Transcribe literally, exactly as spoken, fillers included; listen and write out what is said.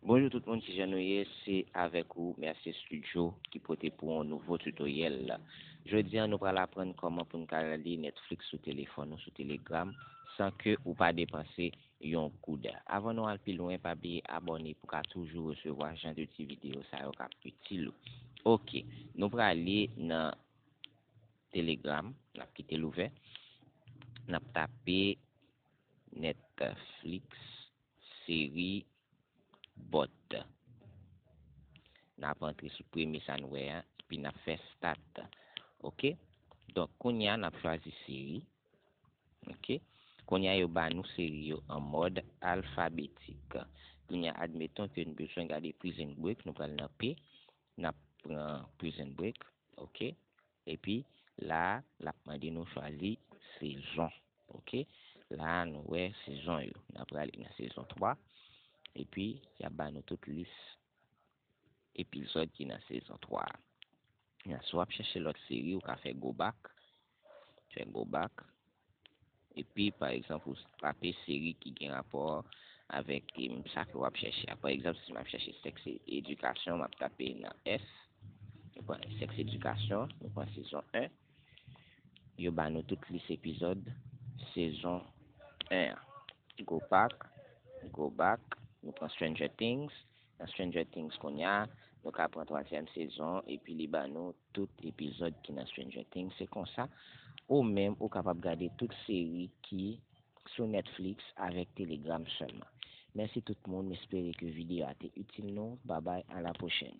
Bonjou tout moun, kijan nou ye? Se avèk ou Mercier Studio ki pote pou ou yon nouvo tutoriel. Jodi a nou pral aprann kòman pou n ka rale Netflix sou telefòn ou sou Telegram san ke ou pa depanse yon goud. Avan nou al pi lwen, pa bliye abòne pou ka toujou resevwa jan de ti videyo sa yo k ap itil ou. Ok, nou prale nan Telegram, n ap kite l ouvè. N ap tape Netflix seri bòt. N ap antre sou premye sa n wè a, epi n ap fè start. Ok? Donk, kounye a, n ap chwazi seri. Ok? Kounye a, yo ba nou seri yo an mòd alfabetik. Kounye a, admeton ke n bezwen gade Prison Break, nou pral nan P, n ap pran Prison Break. Ok? Epi, la, l ap mande nou chwazi sezon. Ok? La, nou wè sezon yo. N ap prale nan sezon twa. Epi, y ap ba nou tout lis epizòd ki nan sezon twa a. Nan, si w ap chèche lòt seri, ou ka fè go back. Fè go back. Epi, pa egzanp, ou tape seri ki gen rapò avèk, em, sa ke w ap chèche a. Pa egzanp, si m ap chèche sèks e edikasyon, m ap tape nan S. Nou pran sèks edikasyon, nou pran sezon en. Yo ba nou tout lis epizòd sezon en an. Go back, go back, nou pran Stranger Things. Nan Stranger Things kounye a, nou ka pran twazyèm sezon, epi li ba nou tout epizòd ki nan Stranger Things. Se konsa, ou menm, ou kapab gade tout seri ki sou Netflix avèk Telegram sèlman. Mèsi tout moun, m espere ke videyo a te itil nou. Babay, a la pwochèn.